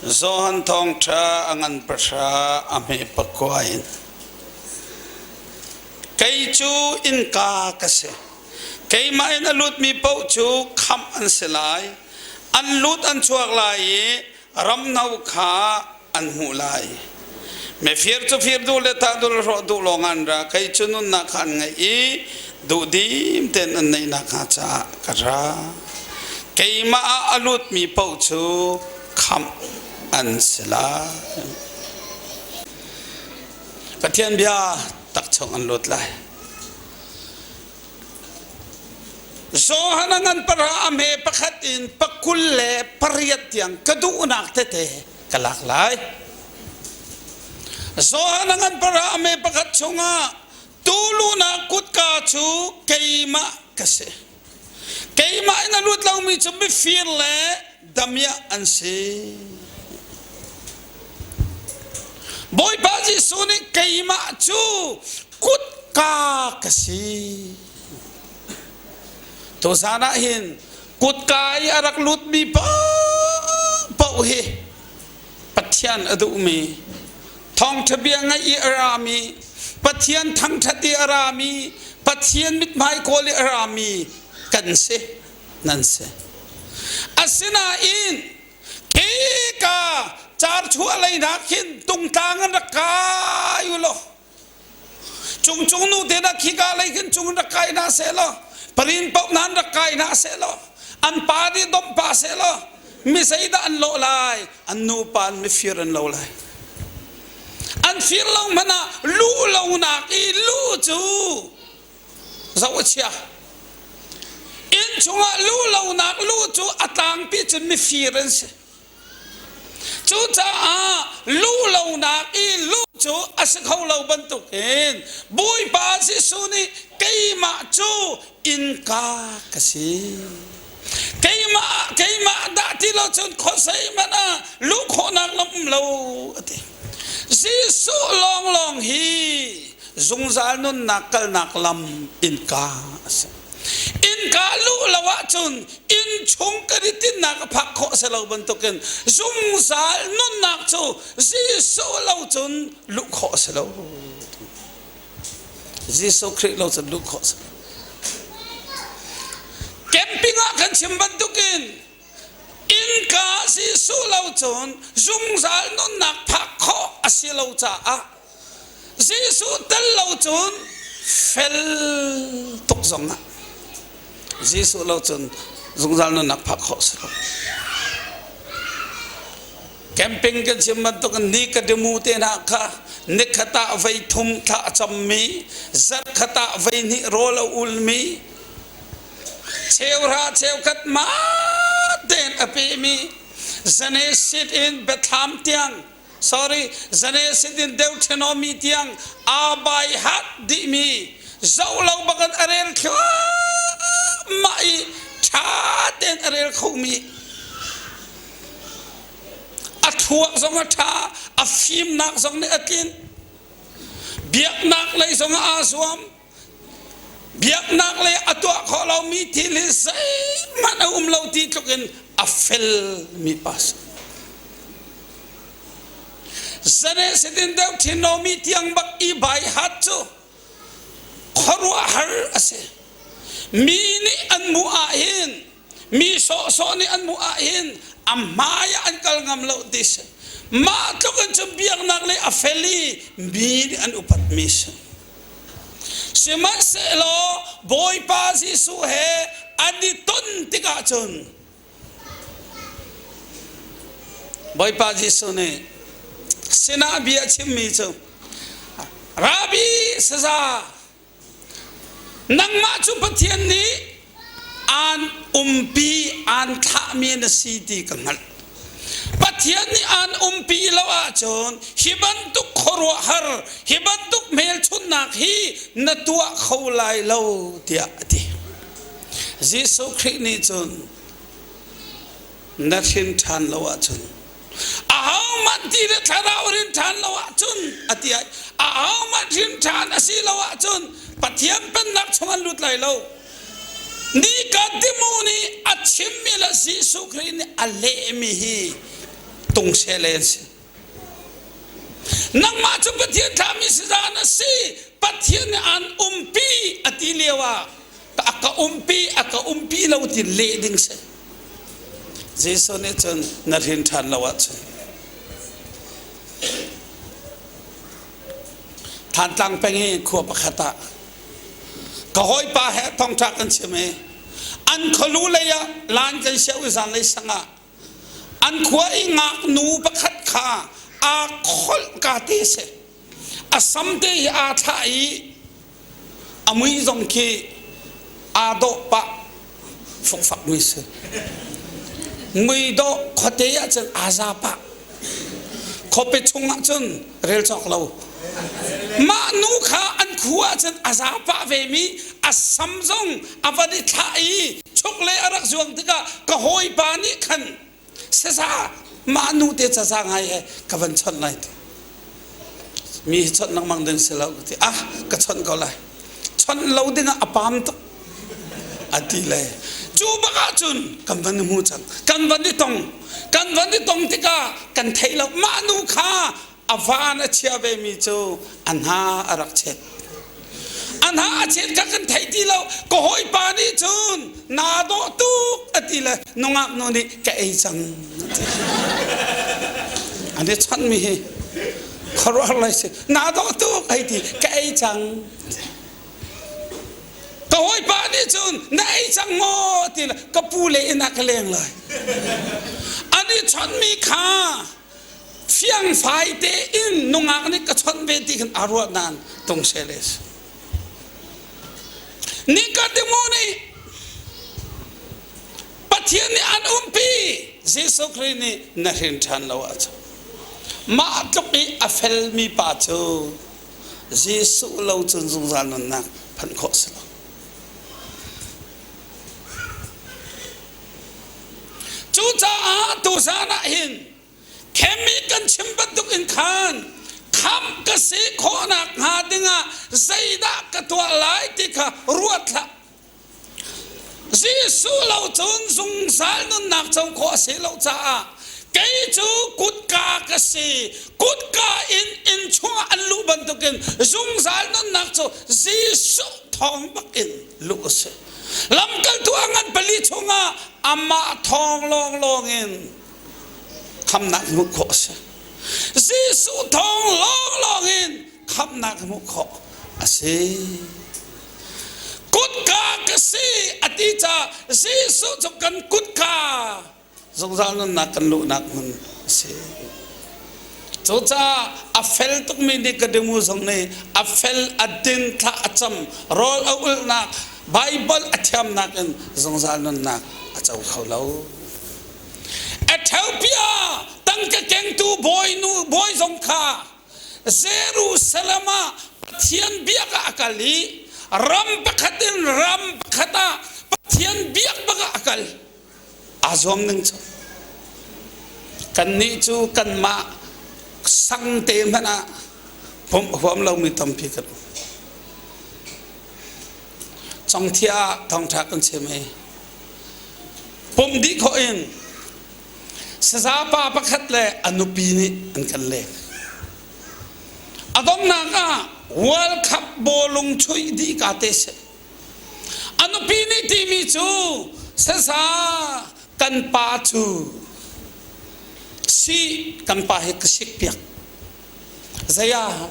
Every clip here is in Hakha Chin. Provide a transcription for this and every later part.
Johan thawngṭha a ngan pahra a hme pakua in. Kei cu innka ka si. Keimah in a lutmi paoh cu khamh an si lai. An lut an chuak lai i ramno kha an hmuh lai. Mifir cu fir duh le tah duh le hrawh duh lawng an ra. Kei cu nunnak kha an ngeih i duhdim tein an neihnak hnga caah ka ra. Keimah ah a lutmi paoh cu khamh an si lai. Pathian bia tak chung an lut lai. Johan a ngan para a hme pakhat in pakul le pariat tiang ka duhnak tete ka lak lai. Johan a ngan para a hme pakhat chungah tulunak kutka cu keimah ka si. Keimah in a lut lomi cu mifir le damiah an si. Bawipa Jesuh nih keimah cu kutka ka si. Tuzan ah hin kutka i a rak lutmi paoh hi Pathian a duhmi, thawngṭha bia ngaih i a rami, Pathian thangṭhat i a rami, Pathian mithmai kawl i a rami kan si, nan si. Asinain khika carchuah lei hna khin tungtlang an rak kai u law Cungcung nu te na khika lei khin cung rak kai hna seh law parin paoh nan rak kai hna seh law an pa nih domh pa seh law mi zeidah an lawh lai an nu pa an mifir an lo lai an fir lo hmanh ah lu lo nak i lu cu zoh a chia inn chungah lu lo nak lu cu a tlangpi cun mifir an si Cucaah lu lonak i lu cu a si kho lo bantukin Bawipa Jesuh nih keimah cu innka ka si. Keimah keimah dah ti lo cun khuasei hmanh ah luh khawhnak lam um lo a ti. Jesuh lawnglawng hi zungzal nunnak kalnak lam innka a si. Innka luh lo ahcun inn chung kan i tinnak a phak khawh si lo bantukin zungzal nunnak cu Jesuh lo cun luh khawh a si lo. Jesuh Khrih lo cun luh khawh a si lo. Camping ah kan chim bantukin innka Jesuh lo cun zungzal nunnak phak khawh a si lo caah Jesuh tel lo cun fel tuk zong ah Jesuh lo cun zungzal nunnak phak khawh si lo. Camping kan chim bantuk in ni ka demu te hna kha nikhat ah vei thum thla a cammi, zarhkhat ah vei hnih rawl a ulmi, cheuhra cheukhat ma tein a pemi, Genesis in Bethlehem tiang sorry Genesis in Deuteronomy tiang aa bai hat dihmi zoh lo bakin a rel thluahmah i ṭha tein a rel khomi a thluak zong a ṭha a fimnak zong nih a tlin biaknak lei zong ah aa zuam biaknak lei a tuah khawh lomi thil hi zeihmanh a um lo ti tluk in a felmi pa si. Genesis in deuh thin lomi tiang bak i bai hat cu khuaruahhar a si. Mi nih an hmuh ahhin mi sawhsawh nih an hmuh ahhin a hmai ah an kal ngam lo ti si. Mah tluk in cun biaknak lei a fel i mi nih an upatmi si. Sihmanhsehlaw Bawipa Jesuh he an i ton tikah cun Bawipa Jesuh nih sinah bia a chimmi cu Rabbi saza nangmah cu Pathian nih aan umpi aan thlahmi na si ti ka hngalh. Pathian nih aan umpi lo ahcun hi bantuk khuaruahhar, hi bantuk hmelchunhnak hi na tuah kho lai lo tiah a ti. Jesuh Khrih nih cun na hrin ṭhan lo ahcun ahohmanh ti le thlarau rin ṭhan lo ahcun a ti ai ahohmanh hrin ṭhan a si lo ahcun Pathian pennak chung an lut lai lo. Nikodemu nih a chimmi le Jesuh Khrih nih a lehmi hi Tung seh le an si. Nangmah cu Pathian thlahmi saza na si. Pathian nih aan umpi a ti lio ah a ka umpi a ka umpi lo ti leh ding si. Jesuh nih cun na hrin ṭhan lo ahcun Thantlang peng i khua pakhat ah ka hawipa he thawngṭha kan chim i an khualu lei ah laan kan siau i zanlei sang ah an khua i ngaknu pakhat kha aa kholh ka te si a sam te hi aa thlah i a mui zong khi aa dawh pah fukfak mi si muidawh khuate ah cun aa za pah khuapi chung ah cun rel cawk lo mah nu kha an khua ah cun a za pah ve mi a sam zong a van i thlah i chuk le a rak zuang tikah ka hawipa nih khan saza mah nu te caza ngai he ka van chawnh lai ti mi hi chawnh lengmang ding si lo ka ti ah ka chawnh ko lai chawnh lo ding ah a pam tuk a ti le cu bak ah cun kan van i hmu cang kan van i tong kan van i tong tikah kan theih lo mah nu kha a van a chia ve mi cu a hna a rak chet a hna a chet kha kan thei ti lo ka hawipa nih cun naa dawh tuk a ti le nungak nu nih ka ei cang a ti an i chawnh mi hi khuaruahhar lai si naa dawh tuk hei ti ka ei cang ka hawipa nih cun na ei cang maw ti le ka pu le inn ah ka leng lai an i chawnh mi kha fiangfai tein nungak nih ka chawnh ve ti khan aa ruah nain tung seles Nikodemo nih Pathian nih an umpi Jesuh Khrih nih na hrin ṭhan lo ahcun mah tluk i a felmi pa cu Jesuh lo cun zungzal nunnak phanh khawh si lo. Cucaah tuzaan ah hin khemi kan chim bantuk in khan khamh ka si khawhnak hnga dingah zeidah ka tuah lai ti kha ruat hlah. Jesuh lo cun zungzal nunnak co khawh a si lo caah kei cu kutka ka si kutka in inn chungah an luh bantukin zungzal nunnak cu Jesuh thawng bakin luh a si. Lamkaltu a ngan pali chungah amah thawng lawnglawng in khamnak hmuh khawh a si. Jesuh thawng lawnglawng in khamnak hmuh khawh a si. Kutka ka si a ti caah Jesuh cu kan kutka zungzal nunnak kan luhnak hmun a si. Cucaah a fel tukmi Nikodemu zong nih a fel a din thla a cam rawl a ulhnak Baibal a thiamnak in zungzal nunnak a co kho lo. Ethiopia tangka kengtu bawinu bawi zong kha Jerusalem ah Pathian biak ah a kal i ram pakhat in ram pakhat ah Pathian biak bak ah a kal. Aa zuam ning cu. Kannih cu kanmah sang te hmanh ah pumh huam lomi tampi kan um. Congthia ah thawngṭha kan chim i pumh dih khawh in saza pa pakhat le a nupi nih an kan leng. A donghnak ah World Cup bawlung chuih dih ka te si. A nupi nih timi cu saza kan pa cu si kan pa hi ka sik piak. Zei ah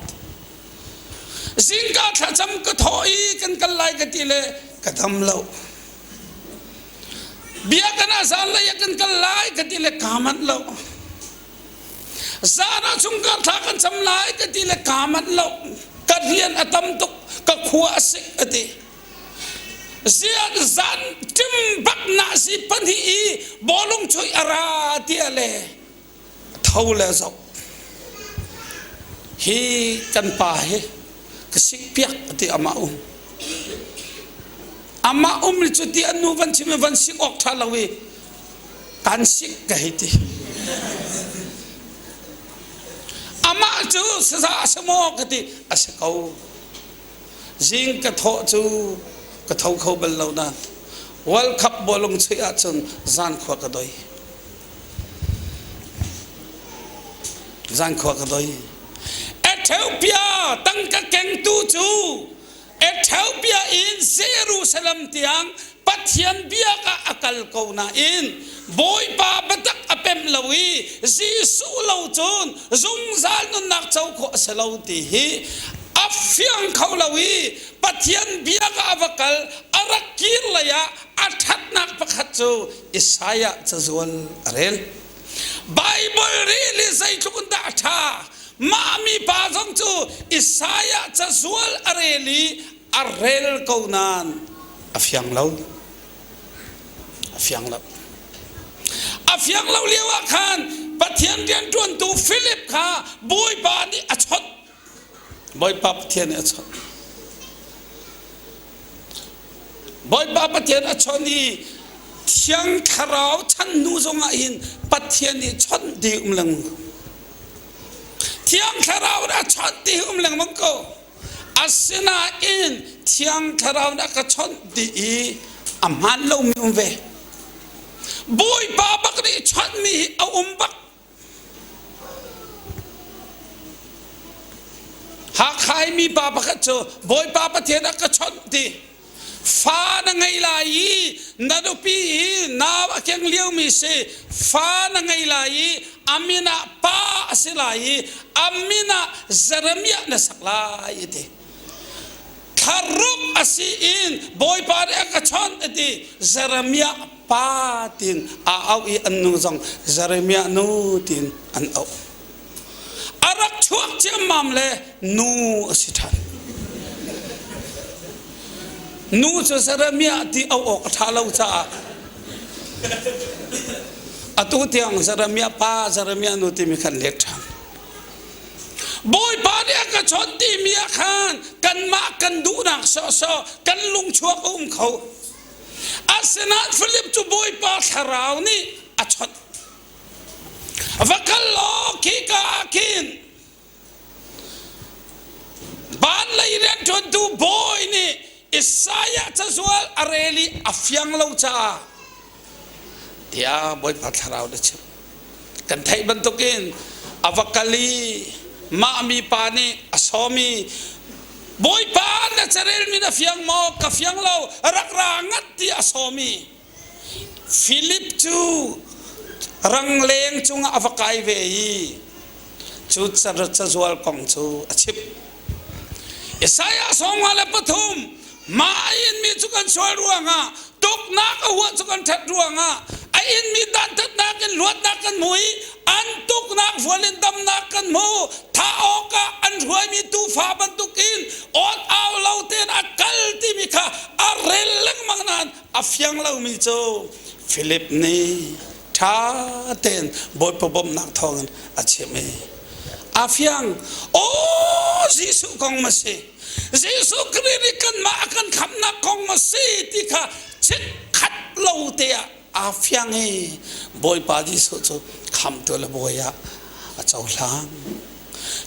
zingka thlacam ka thawh i kan kal lai ka ti le ka dam lo. Bia kan ah zanlei ah kan kal lai ka ti le kaa manh lo. Zan ah chungkhar thla kan cam lai ka ti le kaa manh lo. Ka rian a tam tuk, ka khua a sik a ti. Zian zan ṭim bak na si pahnih i bawlung chuih a ra tiah le tho le zoh. Hi kan pa hi ka sik piak a ti amah um. Amah um li cu ti an nu van chim i van sik awk ṭha lo i kan sik ka hei ti. Amah cu saza a si maw ka ti a si ko. Zing ka thawh cu ka tho kho bal lo na. World Cup bawlung chuih ahcun zan khua ka doi. Zan khua ka doi. Ethiopia tangka kengtu cu Ethiopia in Jerusalem tiang Pathian biak ah a kal ko nain Bawipa biatak a pem lo i Jesuh lo cun zungzal nunnak co khawh a si lo ti hi a fiang kho lo i Pathian biak ah a va kal a rak kir lei ah a ṭhatnak pakhat cu Isaiah cazual a rel. Baibal rel i zeitluk in dah a ṭha. Mah mipa zong cu Isaiah cazual a rel i a rel ko nain a fiang lo. A fiang lo. A fiang lo lio ah khan Pathian rianṭuantu Philip kha Bawipa nih a chawnh. Bawipa Pathian nih a chawnh. Bawipa Pathian a chawnh i Thiang Thlarau chan hnu zongah hin Pathian nih chawnh ti um lengmang ko. Thiang Thlarau nih a chawnh ti um lengmang ko. Asinain Thiang Thlarau nih a ka chawnh ti i a hmaan lomi um ve. Bawipa bak nih chawnhmi hi a um bak. Hakha i mipa pakhat cu Bawipa Pathian a ka chawnh ti. Fa na ngei lai i na nupi hi nau a keng liomi si. Fa na ngei lai i a min ah pa a si lai i a min ah Jeremiah na sak lai a ti. Thlaruk a si in Bawipa nih a ka chawnh a ti. Jeremiah pa tiin aa auh i an nu zong Jeremiah nu tiin an auh. A rak chuak ciammam le nu a si ṭhan. Nu cu Jeremiah ti auh awk a ṭha lo caah atu tiang Jeremiah pa Jeremiah nu timi khan let ṭhan. Bawipa nih a ka chawnh timi ah khan kanmah kan duhnak sawhsawh kan lungchuak a um kho. Asinain Philip cu Bawipa thlarau nih a chawnh. Va kal law khika ah khin van lei rianṭuantu bawi nih Isaiah cazual a rel i a fiang lo caah tiah Bawipa thlarau na chim. Kan theih bantukin a va kal i mah mipa nih a sawm i Bawipa na carelmi na fiang maw? Ka fiang lo, rak ra ngat ti a sawm i Philip cu rangleng cungah a va kai ve i cu cazual kong cu a chimh. Isaiah 53 mah a inmi cu kan sual ruangah tuknak a huah cu kan ṭhat ruangah a inmi dantatnak in luatnak kan hmu i an tuknak vual in damnak kan hmu thah awkah an hruaimi tuufa bantukin awt au lo tein a kal timi kha a rel lengmang nain a fiang lomi cu Philip nih ṭha tein Bawipa bawmhnak thawngin a chimh i a fiang aw Jesuh kong ma si Jesuh Khrih nih kanmah a kan khamhnak kong ma si ti kha chikkhat lo te ah aa fiang i Bawipa Jesuh cu khamtu le bawi ah a cohlang.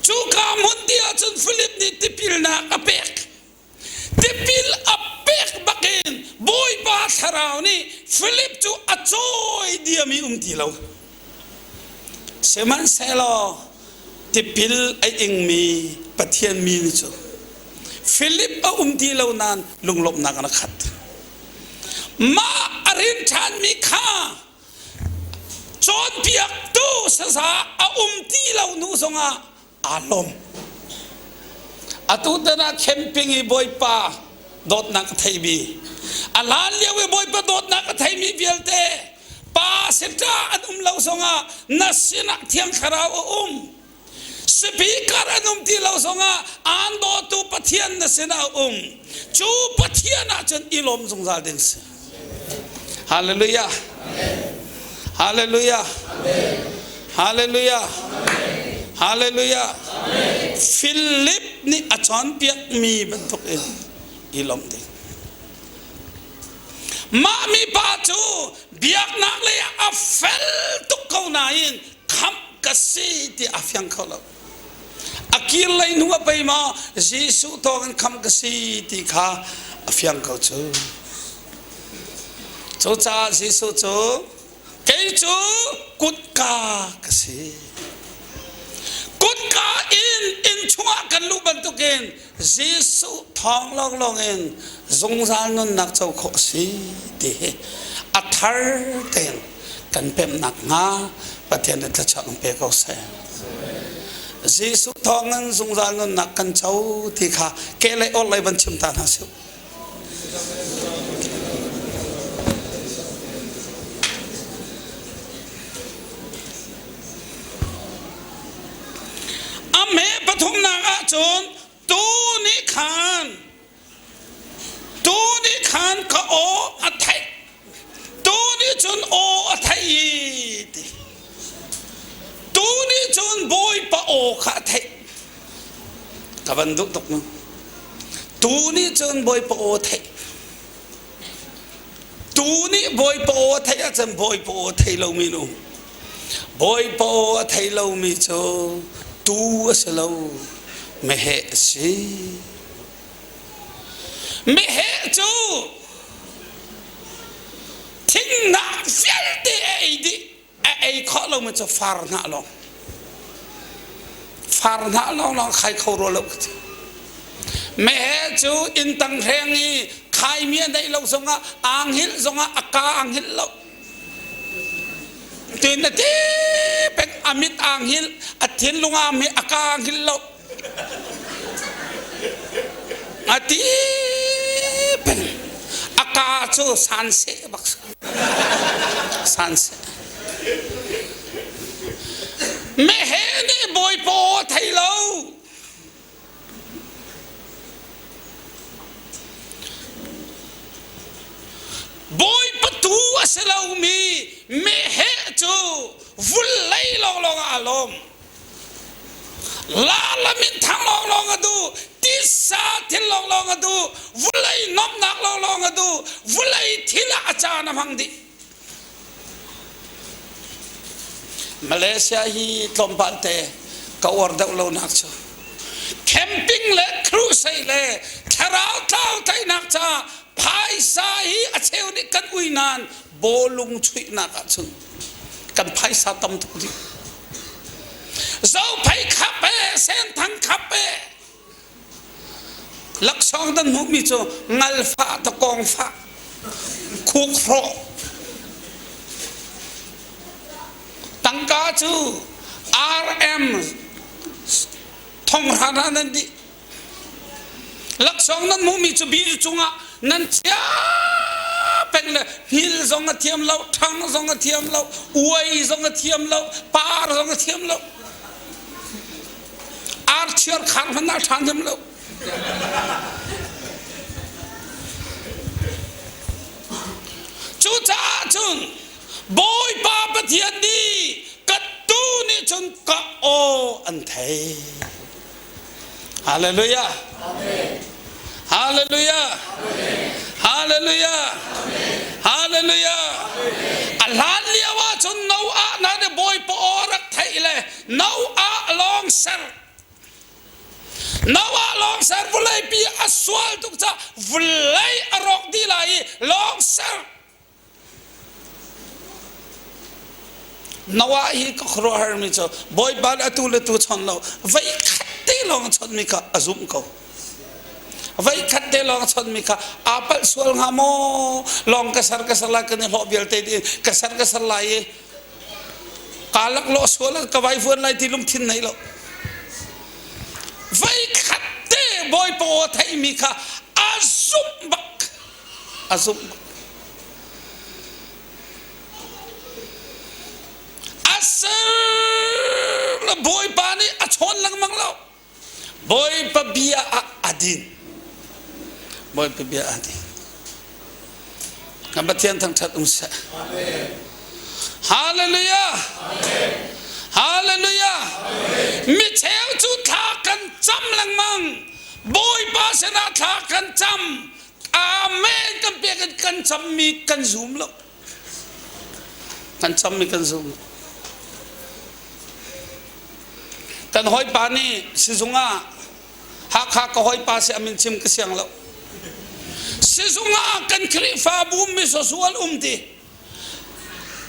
Cuka hmun ti ahcun Philip nih tipilnak a pek. Tipil a pek bakin Bawipa Thlarau nih Philip cu a cawi diam i um ti lo. Sihmanhsehlaw tipil a ingmi Pathian mi nih cu Philip a um ti lo nain lunglawmhnak in a khat. Mah a rin ṭhanmi kha cawnpiaktu saza a um ti lo hnu zongah aa lawm. Atu tan ah camping i Bawipa dawtnak a theimi, a hlan lio i Bawipa dawtnak a theimi vialte pa sita an um lo zongah na sinah Thiang Thlarau a um. Speaker an um ti lo zongah aan dawtu Pathian na sinah a um. Cu Pathian ah cun i lawm zungzal ding si. Hallelujah. Hallelujah. Hallelujah. Hallelujah. Philip nih a cawnpiakmi bantuk in i lawmh ding. Mah mipa cu biaknak lei ah a fel tuk ko nain khamh ka si ti a fiang kho lo. A kir lei hnu a pei maw Jesuh thawng in khamh ka si ti kha a fiang ko cu. Cucaah Jesuh cu kei cu kutka ka si. luh bantukin Jesuh thawng lawnglawng in zungzal nunnak co khawh a si ti hi a thar tein kan pemhnak hnga Pathian nih thluachuah kan pe ko seh. Jesuh thawngin zungzal nunnak kan co ti kha kehlei orhlei van chim ta hna sih. A hme pathumnak ahcun tuu nih khan tuu nih khan ka aw a theih tuu nih cun aw a theih i ti tuu nih cun Bawipa aw kha a theih ka van duh tuk mu tuu nih cun Bawipa aw a theih Tuu nih Bawipa aw a theih ahcun Bawipa aw a thei lomi an um. Bawipa aw a thei lomi cu tuu a si lo, meheh a si. Meheh cu thinghnah vialte a ei dih. A ei khawh lomi cu far hnah lawng. Far hnah lawnglawng khai kho rua lo ka ti. Meheh cu inntang hreng i khaimi a neih lo zongah aa hngilh zongah a ka aa hngilh lo. Tuin a ti peng a mit aa hngilh, a thinlung aa hmeh, a ka aa hngilh lo. A ti peng a ka cu sanseh bak sanseh. Meheh nih bawipa aw a thei lo. Bawipa tuu a si lomi meheh cu vulei lawnglawng ah aa lawm. Lala minthang lawnglawng a duh, tisa thil lawnglawng a duh, vulei nuamhnak lawnglawng a duh, vulei thil ah a caan a hmang dih. Malaysia hi tlawmpal te ka uar deuh lo nak cu camping le crusade le thlarau tlau tlaihnak caah phaisa hi a cheu nih kan ui nain bawlung chuihnak ahcun kan phaisa tam tuk dih. Zophei khap e, senthang khap e. Laksawng dan hmuhmi cu ngalfah takawng fah khuk hrawh. Tangka cu RM thonghra hna nan dih. Laksawng nan hmuhmi cu bil cungah nan chia peng le hngil zong a thiam lo, ṭhang zong a thiam lo, uai zong a thiam lo, par zong a thiam lo. Archiar khar hmanh ah ṭha thiam lo. Cucaah cun Bawipa Pathian nih ka tu nih cun ka aw an thei. Hallelujah. Hallelujah. Hallelujah. Hallelujah. A hlan lio ah cun Noah na ne Bawipa aw rak theih le Noah lawng ser. Noah lawng ser vawleipi a sual tuk ca vawlei a rawk dih lai i lawng ser. Noah hi ka khuaruahharmi cu Bawipa nih atu le tu chawn lo voikhat te lawng a chawnhmi kha a zumh ko. Voikhat te lawng a chawnhmi kha aa palh sual hnga maw? Lawng ka ser ka ser lai kan i hlawh vialte tiin ka ser ka ser lai i kaa laklawh sual ka vaivuan lai ti lungthin nei lo. Voikhat te Bawipa aw a theihmi kha a zumh bak. A zumh bak. A ser le Bawipa nih a chawn lengmang lo. Bawipa bia ah a din. Bawipa bia ah a din. Kan Pathian thangṭhat um seh. Hallelujah. Hallelujah. Mi cheu cu thla kan cam lengmang. Bawipa sinah thla kan cam. Amen kan pek in kan cammi kan zum lo. Kan cammi kan zum lo. Kan hawipa nih sizung ah Hakha ka hawipa si amin chim ka siang lo. Sizung ah kan Khrihfabu misual um ti.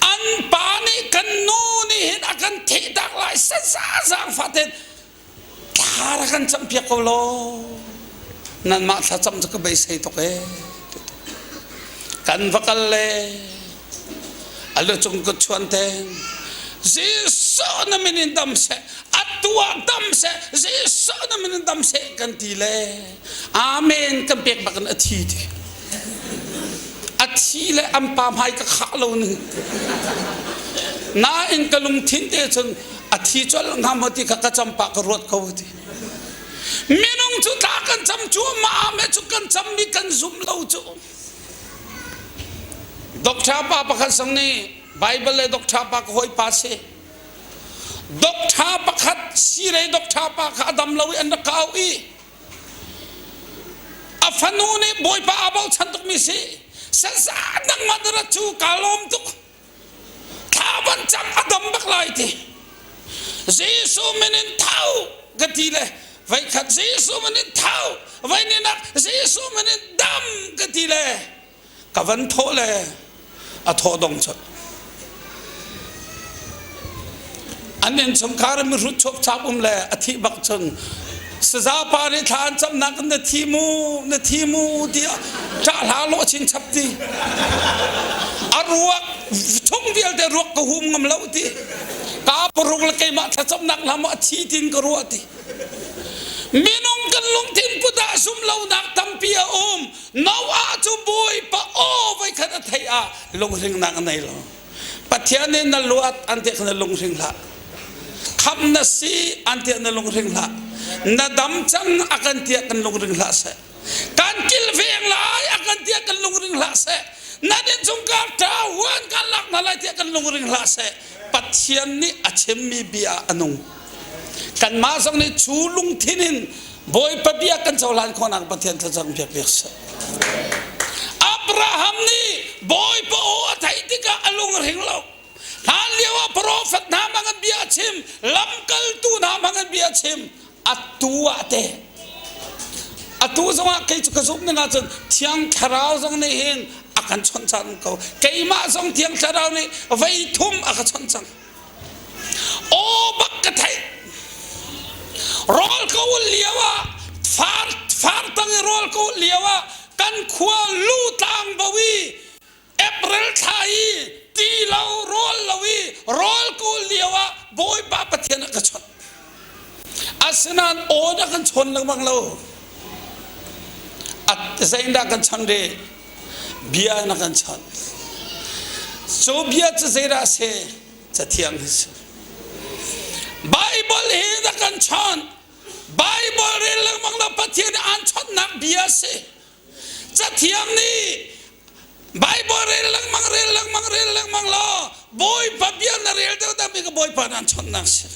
An pa nih kan nu nih hin a kan thih tak lai saza zaangfah ten thla. Thla rak kan campiak ko law nanmah thlacam cu ka beisei tuk ee. Kan va kal le a lucung kut chuan ten Jesuh na min in dam seh atu ah dam seh Jesuh na min in dam seh kan ti le Amen kan pek bak in a thi ti a thi le an pa hmai ka khah lo ning nain ka lungthin te cun a thi colh hnga maw ti kha ka cam pah ka ruat ko ti minung cu tla kan cam cu mah me cu kan cam mi kan zum lo cu Doctor pa pakhat sang nih Bible le doctor pa ka hawi pa si doctor pakhat sirei doctor pa kha a dam lo i an rak kau i A fanu nih Bawipa aa bochan tukmi si. Saza nangmah na rat cu kaa lawm tuk. Thla van cam a dam bak lai ti. Jesuh min in tho ka ti le voikhat Jesuh min in tho voi ninak Jesuh min in dam ka ti le ka van thawh le a thawh dong colh. An innchungkhar in mihrut chawpchap um le a thih bak cun saza pa nih thla an camnak na thi mu na thi mu tiah ṭah hla lawh chin chap ti a ruak chung vialte ruak ka hum ngam lo ti ka paruk le keimah thlacamnak hla maw a thi tin ka ruah ti minung kan lungthin put ah sum lonak tampi a um Noah cu Bawipa aw voikhat a theih ah lunghringnak a nei lo. Pathian nih na luat an ti na lunghring hlah. Khamh na si an ti na lunghring hlah. Na dam cang a kan tiah kan lungring hlah seh. Kan kilveng lai a kan tiah kan lungring hlah seh. Nan innchungkhar ṭha huan kan lak hna lai tiah kan lungring hlah seh. Pathian nih a chimmi bia a nung. Kanmah zong nih cu lungthin in Bawipa bia kan cohlan khawhnak Pathian thlacam piak piak seh. Abraham nih Bawipa aw a theih tikah a lung a hring lo. Hlan lio ah profet hna hmang in bia a chim, lamkaltu hna hmang in bia a chim. Atu ah te atu zongah kei cu ka zumh ning ahcun Thiang Thlarau zong nih hin a kan chawnh cang ko. Keimah zong Thiang Thlarau nih vei thum a ka chawnh cang. Aw bak ka theih. Rawl ka ul lio ah far far tang i rawl ka ul lio ah kan khua lu tlang bo i April thla i ti lo rawl lo i rawl ka ul lio ah Bawipa Pathian a ka chawnh. Asinain aw dah kan chawn lengmang lo. A zeidah kan chon rih? Bia na kan chawnh. Cu bia cu zeidah a si? Cathiang hi si. Bible hi na kan chawnh. Bible rel lengmang lo Pathian nih aan chawnhnak bia a si. Cathiang nih Bible rel lengmang rel lengmang rel lengmang law Bawipa bia na rel deuh deuh bik Bawipa nih aan chawnhnak si.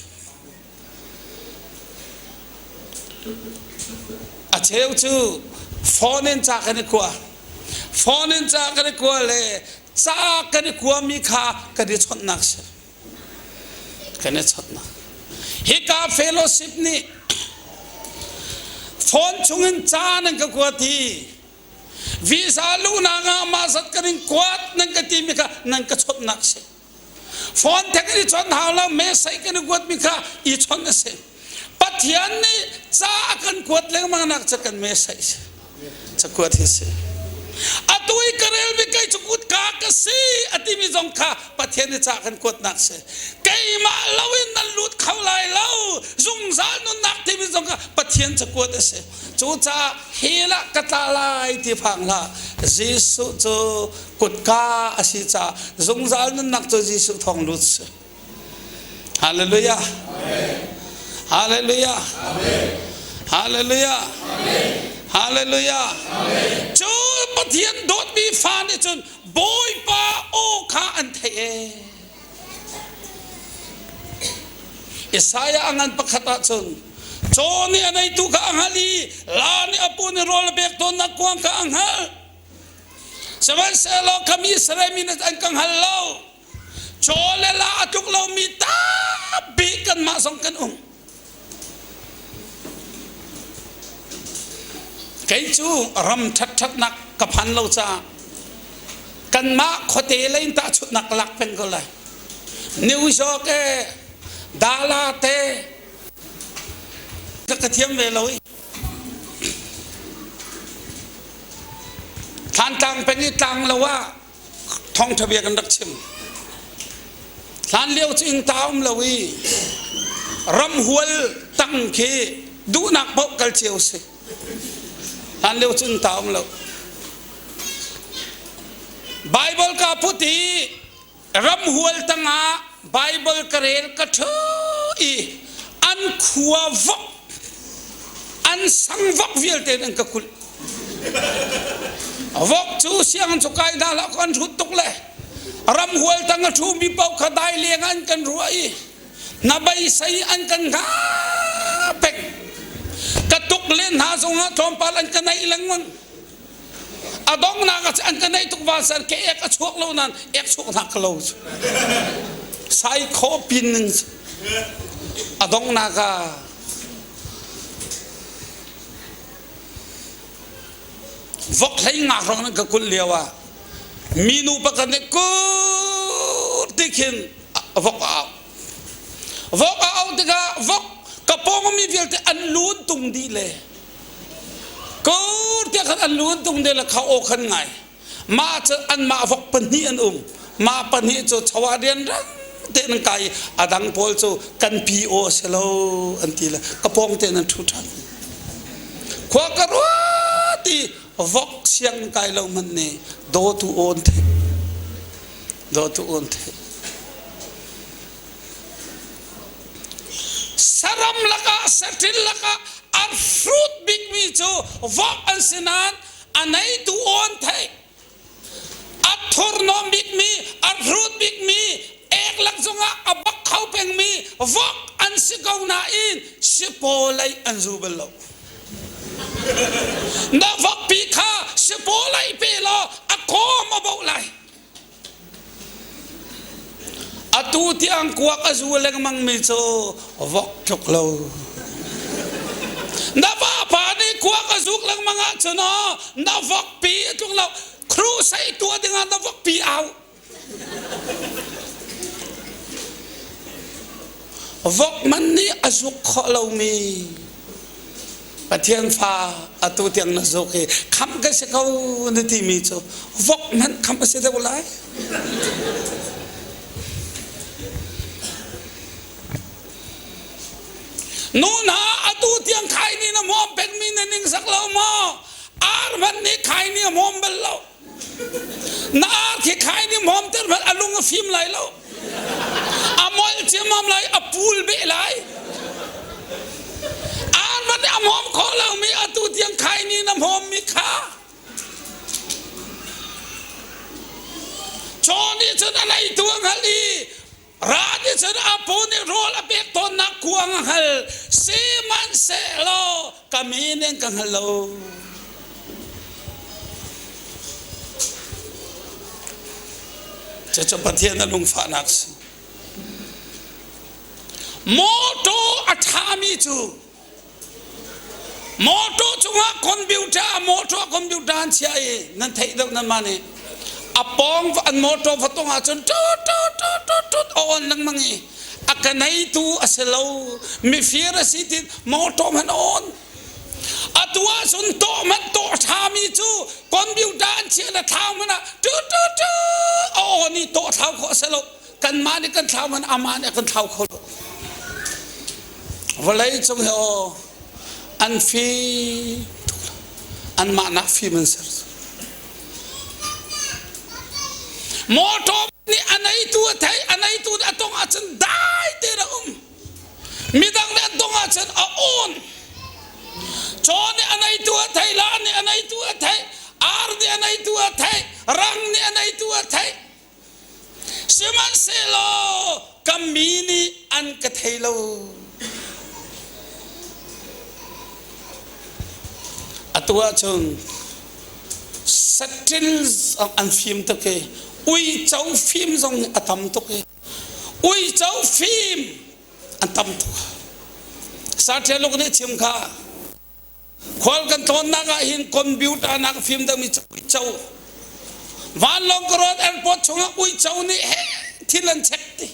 A cheu cu phone in ca kan i kua. Phone in ca kan i kua le ca kan i kuami kha kan i chawnhnak si. Kan i chawnhnak. Hika fellowship nih phone chungin ca nan ka kuat i visa luhnak ah mah zat kan in kuat nan ka timi kha nan ka chawnhnak si. Phone theng in i chawnh hau lo message kan i kuatmi kha i chawnh a si. Pathian nih ca a kan kuat lengmang nak cu kan message cakuat hi si. Atu i ka relmi kei cu kutka ka si a timi zong kha Pathian nih ca kan kuatnak si. Keimah loin nan lut kho lai lo zungzal nunnak timi zong kha Pathian cakuat a si. Cucaah hell ah ka tla lai ti phang hlah. Jesuh cu kutka a si caah zungzal nunnak cu Jesuh thawng lut si. Hallelujah. Hallelujah. Hallelujah. Hallelujah. Cu Pathian dawtmi fa nih cun Bawipa aw kha an theih ee. Isaiah a ngan pakhat ahcun caw nih a neitu kha a hngalh i la nih a pu nih rawl a pek tawnnak kuang kha a hngalh. Sihmanhsehlaw ka mi Israel mi nih an ka hngal lo. Caw le la a tluk lomi tampi kanmah zong kan um. Kei cu ram ṭhatṭhatnak ka phan lo caah kanmah khuate lei in tahchunhnak ka lak peng ko lai. New York e, Dala te, ka thiam ve lo i. Thlantlang peng i tlang lo ah thawngṭha bia kan rak chim. Hlan lio cu inn ta um lo i ramhual tang khi duhnak paoh kal cio si. Hlan lio cu inn ta um lo. Bible ka put i ramhual tangah Bible ka rel ka ṭhu i an khua vok an sang vok vialte in an ka kulh. Vok cu sianginn cu kai hna hlah an hrut tuk le ramhual tang a ṭhumi paoh kha dai leng an kan ruah i hnabeisei an kan hna peng. Ka tuk len hna zongah tlawmpal an ka naih lengmang. A donghnak ah an ka naih tuk vansan ke ek a chuak lo nain ek chuak hna ka lo. Sai kho pin ning a donghnak ah vok hlei ngak rong nan ka kulh lio ah minu pakhat nih kur ti khin vok a au. Vok a au tikah vok ka pawng mi vialte an lun tung dih le Kur tiah khan an lu an tung de le kha aw khan ngai. Mah cu anmah vok pahnih an um. Mah pahnih cu chawa rianrang tein an kai i a dang pawl cu kan pi aw a si lo an ti le ka pawng tein an ṭhu ṭhan. Khua ka ruat i vok siang kai lo hmanh nih dawtu aw an theih. Dawtu aw an theih. Saram lakah saṭil lakah a hrut bikmi cu vok an si nain a neitu aw an theih. A thurhnawm bikmi, a hrut bikmi, ek lak zongah a bak kho pengmi vok an si ko nain sipaw lei an zu bal lo. Na vokpi kha sipaw lei pe law a kawm a boh lai. Atu tiang kuak a zu lengmang mi cu vok tluk lo. Na vapa nih kuak a zuk lengmang ahcun aw na vokpi a tluk lo. Crusade tuah dingah na vokpi au. Vok man nih a zuk khawh lomi Pathian fa atu tiang na zuk i khamh ka si ko na timi cu vok hmanh khamh a si deuh lai. Nu hna atu tiang khai nih na hmawm pengmi na ningzak lo maw? Ar hmanh nih khai nih a hmawm bal lo. Na ar khi khai nih hmawm ter hmanh a lung a fim lai lo. A molh ciammam lai, a pul beh lai. Ar hmanh nih a hmawm khawh lomi atu tiang khai nih na hmawmmi kha. Caw nih cun a neitu a hngalh i ra nih cun a pu nih rawl a pek tawnnak kuang a hngal. Sihmanhsehlaw ka mi nih an ka hngal lo. Cucu Pathian a lungfahnak a si. Mawṭaw a ṭhami cu mawṭaw cungah computer mawṭaw computer an chiah i nan theih deuh nan mah nih a pawng an mawṭaw va tong ahcun tut tut tut tut tut a on lengmang i a ka neitu a si lo mifir a si tin mawṭaw hmanh a on Atu ahcun tawh hmanh tawh ṭhami cu computer an chiah le thlau hmanh ah tu tu tu a aw nih tawh thlau khawh a si lo. Kanmah nih kan thlau hmanh amah nih a kan thlau kho lo. Vawlei cung hi aw an fim tuk lo. Anmah nak fim an ser. Motor nih a neitu a thei, a neitu a tong ahcun dai tein a um. Midang nih an dong ahcun a awn. Caw nih a neitu a thei, la nih a neitu a thei, ar nih a neitu a thei, rang nih a neitu a thei. Sihmanhsehlaw ka mi nih an ka thei lo. Atu ahcun saṭil an fim tuk i uico fim zong a tam tuk i Uico fim an tam tuk. Saṭialuk nih chim kha khual kan tlawnnak ah hin computer nak fim deuhmi uico vanlawng ka road airport chungah uico nih he thil an check ti.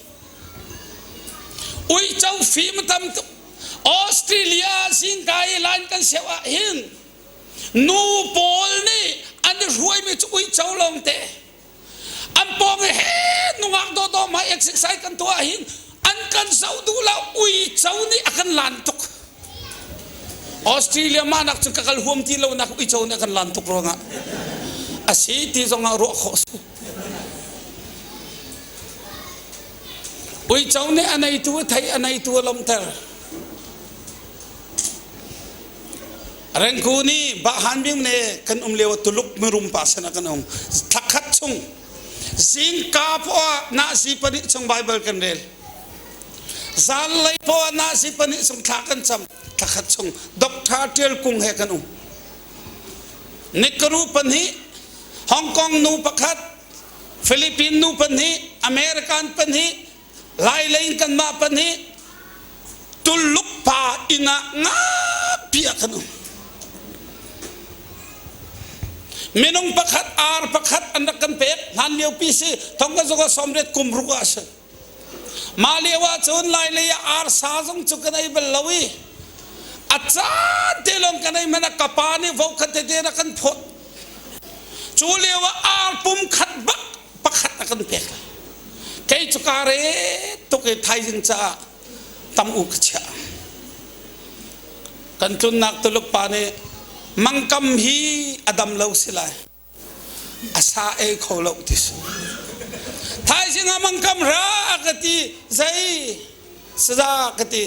Uico fim a tam tuk. Australia. zingka i line kan seu ah hin nu pawl nih an i hruaimi cu uico lawngte an pawng i he nungak dawdawh ma exercise kan tuah hin an kan zoh duh lo uico nih a kan lan tuk Australia mah nak cu ka kal huam ti lo nak uico nih a kan lan tuk ruangah a si ti zongah ruah khawh si uico nih a neitu a thei a neitu a lomter Rengku nih Bahan Bing ne kan um lio Tuluk mirum pa sin ah kan um. Thlakhat chung zingka poah nahsi pahnih chung Bible kan rel. Zanlei poah nahsi pahnih chung thla kan cam. Thlakhat chung Dr. Tial Kung he kan um. Nikaru pahnih, Hong Kong nu pakhat, Philippine nu pahnih, American pahnih, Lai lei in kanmah pahnih Tuluk pa inn ah ngapi ah kan um. Minung pakhat ar pakhat an rak kan pek hlan lio pi si thong ka zong 80 kum ruk ah si. Mah lio ah cun lai lei ah ar sa zong cu kan ei bal lo i a caan te lawng kan ei hmanh ah ka pa nih vo khat tete rak kan phawt. Cu lio ah ar pum khat bak pakhat a kan pek. Kei cu kaa re tuk i thaizing caah tam u ka chiah. Kan tlunnak Tuluk pa nih mangkam hi a dam lo si lai. A sa ei kho lo ti si. Thaizing ah mangkam ra ka ti zei saza ka ti.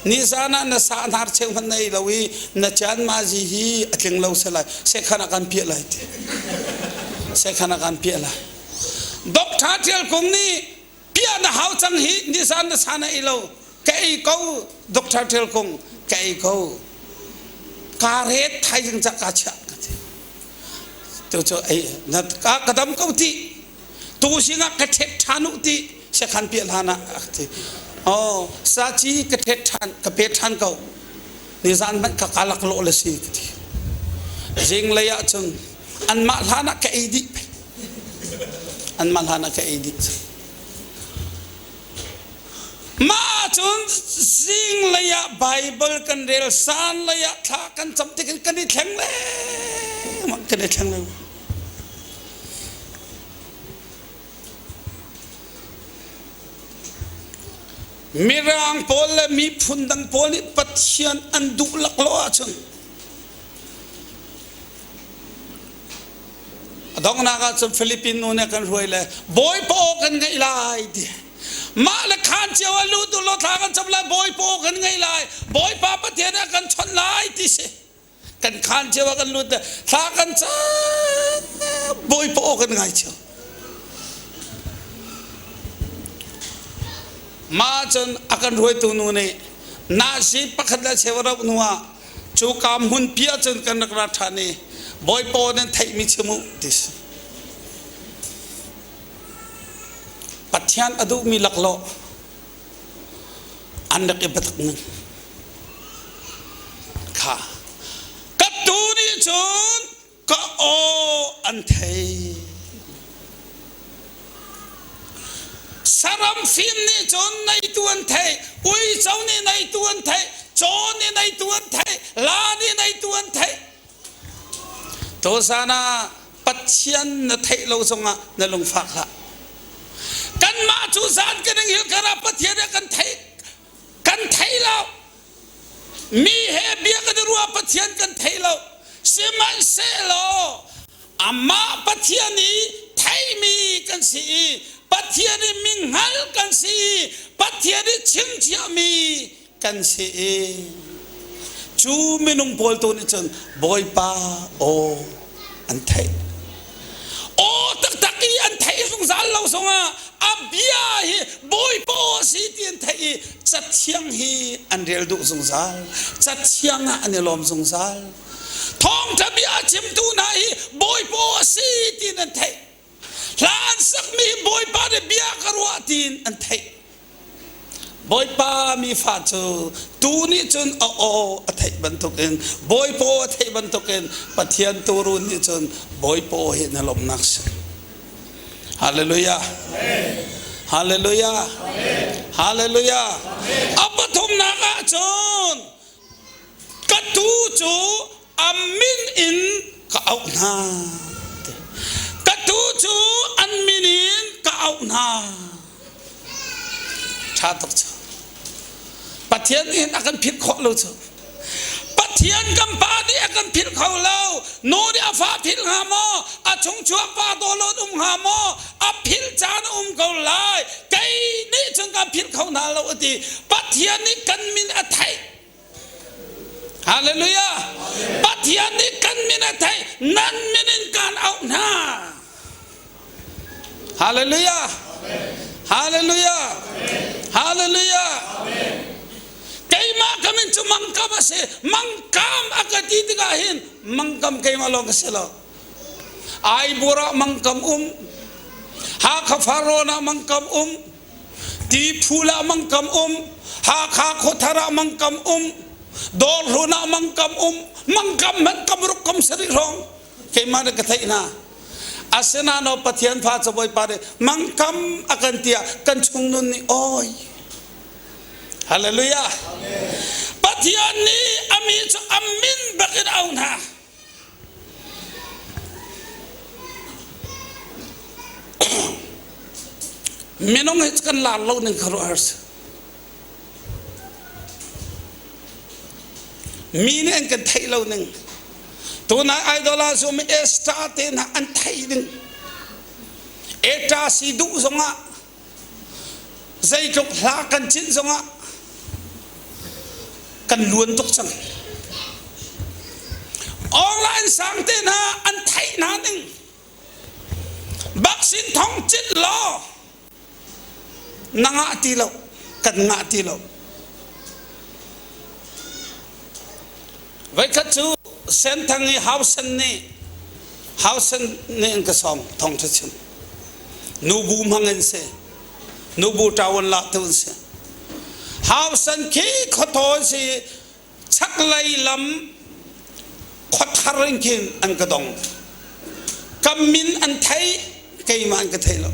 Nizan ah na sa hnar cheu hmanh na ei lo i na cian ma zi hi a tling lo si lai. Sekhan ah kan piah lai ti. Sekhan ah kan piah lai. Doctor Tial Kung nih piah na hau cang hi nizan na sa na ei lo ka ei ko Doctor Tial Kung ka ei ko ka ret thaizing ca ka chiah ka ti tu cu ei na ka ka dam ko ti tu sinah ka thet ṭhan u ti sekhan piah hlan ah a ti oh saci ka thet ṭhan ka pe ṭhan ko nizan hmanh ka ka lak lawh le si ka ti zinglei ah cun anmah hlan ah ka ei dih anmah hlan ah ka ei dih mah cun zinglei ah Bible kan rel sanlei ah thla kan cam tik kan i thleng lengmang kan i thleng lengmang Mirang pawl le miphun dang pawl nih Pathian an duh laklawh ahcun a donghnak ahcun Philippine nu nih kan hruai le Bawipa aw kan ngaih lai ti mah le khaan cio ah lut u law thla kan cam lai Bawipa aw kan ngaih lai Bawipa Pathian a kan chawnh lai ti si kan khaan cio ah kan lut le thla kan cam Bawipa aw kan ngai cio mah cun a kan hruaitu nu nih nasi pakhat le cheu rauh hnu ah cu ka hmun pi ah cun kan rak ra ṭhan i Bawipa aw nan theihmi chim u ti si Pathian a duhmi laklawh an rak i biatak ning kha ka tuu nih cun ka aw an thei saram fim nih cun neitu an thei uico nih neitu an thei caw nih neitu an thei la nih neitu an thei Tuzan ah Pathian na theih lo zongah na lungfak hlah. Kanmah cu zan kan hngilh karah Pathian ah kan thei kan thei lo. Mi he bia kan i ruah Pathian kan thei lo. Sihmanhsehlaw amah Pathian i theimi kan si i Pathian i minghngal kan si i Pathian i chimchiahmi kan si i cu minung pawl tu nih cun Bawipa aw an theih. Aw taktak i an theih zungzal lo zongah a bia hi Bawipa aw a si ti an theih i cathiang hi an rel duh zungzal. Cathiang ah an i lawm zungzal. Thawngṭha bia a chimtu hna hi Bawipa aw a si tiin an theih. Hla an sakmi hi Bawipa nih bia ka ruah tiin an theih. Bawipa mi fa cu tuu nih cun a aw a theih bantukin Bawipa aw a theih bantukin Pathian tuurun nih cun Bawipa aw hi na lawmhnak si. Hallelujah. Hallelujah. Hallelujah. A pathumnak ah cun. hna. Ka tuu cu an min in ka auh hna. Ṭha tuk cu. Pathian nih a kan philh khawh lo cu. Pathian kan pa nih a kan philh kho lo. Nu nih a fa philh hnga maw? A chungchuak pa dawlawn um hnga maw? A philh caan a um ko lai. Kei nih cun kan philh kho hna lo a ti. Pathian nih kan min a theih. Hallelujah. Pathian nih kan min a theih. Nan min in kaan auh hna. Hallelujah. Hallelujah. Hallelujah. Keimah ka min cu mangkam a si. Mangkam a ka ti tikah hin mangkam keimah lawng ka si lo. Aibur ah mangkam um. Hakha Farrawn ah mangkam um. Tiphul ah mangkam um. Hakha Khuathar ah mangkam um. Dawrhlun ah mangkam um. Mangkam hmanh kam ruk kam sarih hrawng keimah nih ka theih hna. Asinain Pathian fa cu Bawipa nih mangkam a kan ti ah kan chung nun nih oi Hallelujah. Pathian nih a mi cu a min bak in a auh hna. Minung hi kan lar lo ning kha ruah har si. Mi nih an kan theih lo ning. Tunai idol ah zum Esther te hna an theih ding. Eta si duh zongah zeitluk hla kan cinh zongah kan luan tuk cang. Online sang te hna an theih hna ning. Baksin thong cit law na ngah ti lo kan ngah ti lo. Voikhat cu Senthang i Hausen nih Hausen nih an ka sawm thawngṭha chim. Nubu hmang in si. Nubu ṭawan la tu an si. Hausen khi khuathaw si chaklei lam khuathar in khin an ka dong. Ka min an thei, keimah an ka thei lo.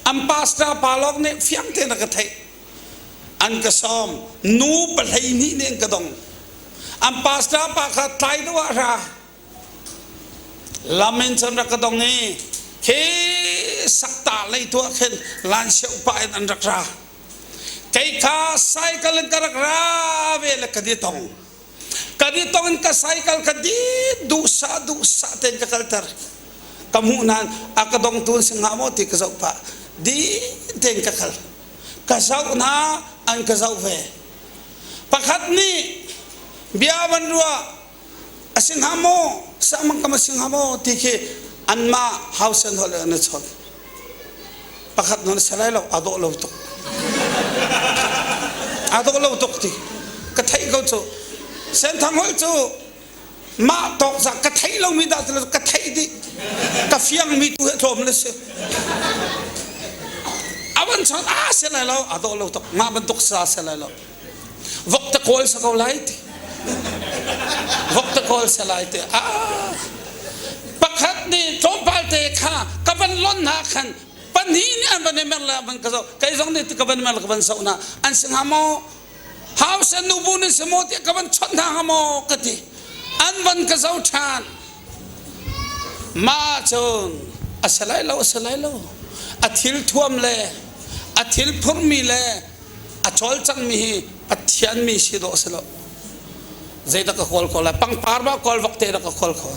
An pastor pa lawng nih fiang tein a ka theih. An ka sawm. Nu 12 nih an ka dong. An pastor pa kha tlai deuh ah ra. Lam in cun rak ka dong i khi sakta lei tuah khin lan seuh pah in an rak ra. Kei kha cycle in ka rak ra ve le ka di tong. Ka di tong in ka cycle ka di duhsah duhsah tein ka kalter. Ka hmuh nain a ka dongtu an si hnga maw ti ka zoh pah. Di tein ka kal. Ka zoh hna an ka zoh ve. Pakhat nih bia van ruah a si hnga maw sahmang kam a si hnga maw ti khi anmah house an holh an i chawn. Pakhat non si lai lo a dawh lo tuk. A dawh lo tuk ti ka theih ko cu. Senthang holh cu mah tawk za ka theih lomi dah ti ka theih dih ka fiangmi tu he tlawm le si a van chon a si lai lo a dawh lo tuk mah bantuk sa si lai lo vok ta kawl sa ko lai ti vok ta kawl sa lai ti a pakhat nih tlawmpal te kha ka van lon hna khan pahnih nih an van i mer le van ka zoh kei zong nih ka van mer ka van soh hna an si hnga maw Hausa nubu nan si maw tiah ka van chawnh hna hnga maw ka ti. An van ka zoh ṭhan. Mah cun a si lai lo, a si lai lo. A thil thuam le a thil phurmi le a cawlcangmi hi Pathian mi si dawh si lo. Zeidah ka kawl ko lai? Pangpar ma kawl vok te dah ka kawl ko.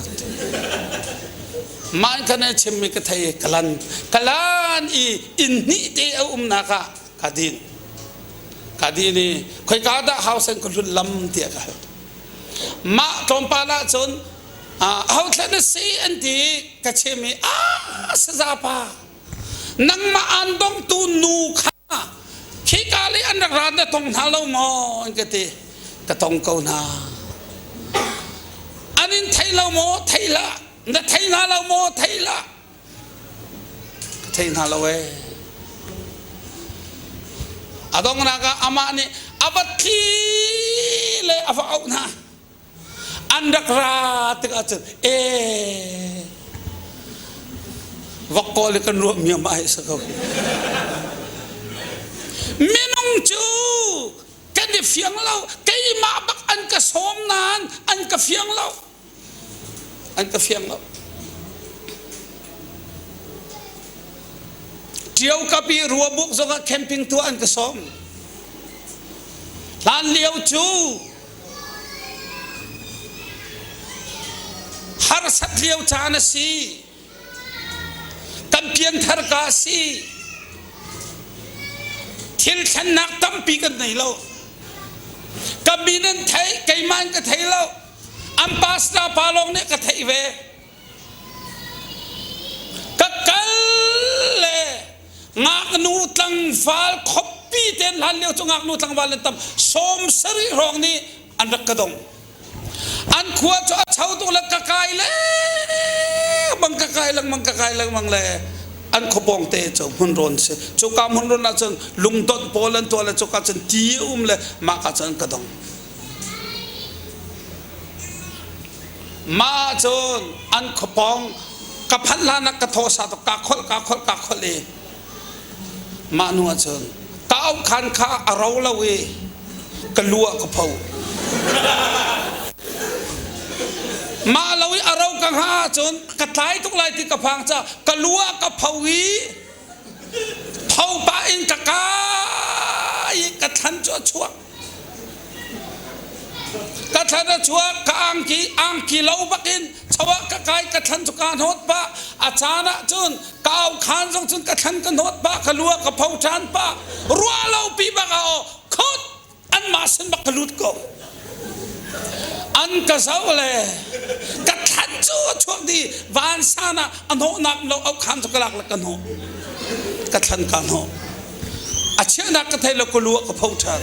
Mah in kan chimmi ka thei kalan kalan i inn hnih te a umnak ah ka din ka din i khoika dah hausen ka hlun lam tiah ka hal mah tlawmpal ah cun aho thlen na si an ti ka chim i a saza pa nangmah aan dongtu nu kha khika le an rak ra na tong hna lo maw an ka ti ka tong ko hna an in thei lo maw thei hlah na thei hna lo maw thei hlah Ka thei hna lo ee. A donghnak ah amah nih a va thli le a va auh hna. An rak ra tikah cun ee vok kawl i kan ruahmi amah hi si ko. Minung cu kan i fiang lo. Keimah bak an ka sawm nain an ka fiang lo. An ka fiang lo. Ṭio kapi ruabuk zongah camping tuah an ka sawm. Hlan lio cu harsat lio caan a si. Kan pianthar ka a si. Thil thlennak tampi kan nei lo. Ka min an theih, keimah in ka thei lo. An pastor pa lawng nih ka theih ve. Ka kal le ngaknu tlangval khuapi tein hlan lio cu ngaknu tlangval an tam 70 hrawng nih an rak ka dong. An khua cu a cho tuk le ka kai lengmang ka kai lengmang ka kai lengmang le an khuapawng te cu hmunrawn si. Cuka hmunrawn ah cun lungdonh pawl an tuah le cuka cun ti a um le mah ka cun an ka dong. Mah ahcun an khuapawng ka phanh hlan ah ka thaw sa tuk kaa kholh kaa kholh kaa kholh i mah hnu ahcun ka aukhan kha a ro lo i ka lu ah ka pho. Mah lo i a ro ka hngah ahcun ka tlai tuk lai ti ka phang caah ka lu ah ka pho i pho pah in ka kai i ka thlan cu a chuak. Ka thlan a chuak, ka angki, angki lo bakin choah ka kai, ka thlan cu kaa hnawt pah. A caan ah cun ka aukhan zong cun ka thlan ka hnawt pah, ka lua ka pho ṭhan pah. Ruah lo pi bak ah aw, khut anmah sin bak ka lut ko. An ka zoh le ka thlan cu a chuak dih. Vansan ah a hnawhnak lo aukhan cu ka lak le ka hnawh. Ka thlan ka hnawh. A chiahnak ka thei lo ka lu ah ka pho ṭhan.